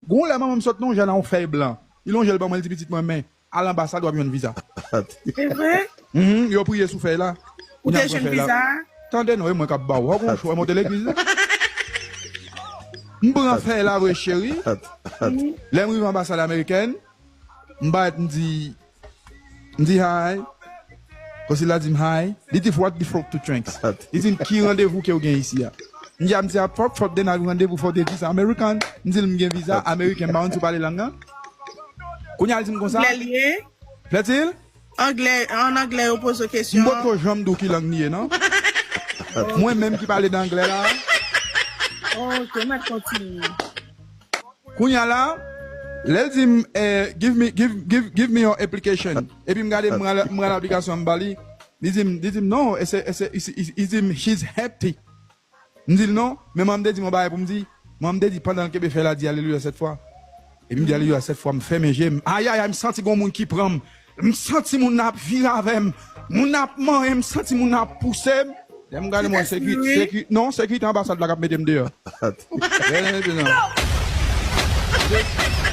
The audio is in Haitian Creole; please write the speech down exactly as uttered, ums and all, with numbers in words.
Gon lè manman m sot nan yon jan nan yon fèy blan. Li lonje l ban mwen, li di, "Pitit mwen, men al anbasad, w ap jwenn viza." Se vre? Mhm, yo priye sou fèy la. Ou te jwenn viza? Tande non, e mwen k ap ba w. Wè gon chwa, monte legliz la. M pran fèy la vre, cheri. Lè m rive anbasad amerikèn, m parèt, m di, m di, "Hi." Konsil la di m, "Hi." Li di, "What the fuck to drinks?" Li di m, "Ki randevou ke w gen isi a?" M di, "A, m di, a, fuck, fuck, then I randevou for the visa American." M di l, "M gen viza American, m pa konn si w pale lang nan." Kounye a, li di m konsa. Anglè li ye? Plaît-il? Anglè, an anglè, yo poze w M kesyon. potko janm di w ki lang li ye, non? Mwen menm ki pale nan anglè la. Ok, mwen kontinye. Kounye a la, lè l di m, eh, "Give me, give, give, give me your application." Epi m gade, m pral, m pral aplikasyon an, m ba li. Li di m, li di m, "Non, e se, e se, li di m, she's empty." M di l, "Non, men mwen m te di m yon bagay pou m di." Mwen m te di, pandan l kenbe fèy la, di, "Alelouya" sèt fwa. Epi m di, "Alelouya" sèt fwa, m fèmen je m. Ayayay, m santi gon moun ki pran m. M santi moun nan ap vire avè m. Moun nan ap manyen m, m santi moun nan ap pouse m. Lè m gade mwen, sekirite, sekirite, non, sekirite anbasad la k ap mete m deyò. Lè, lè, lè, non.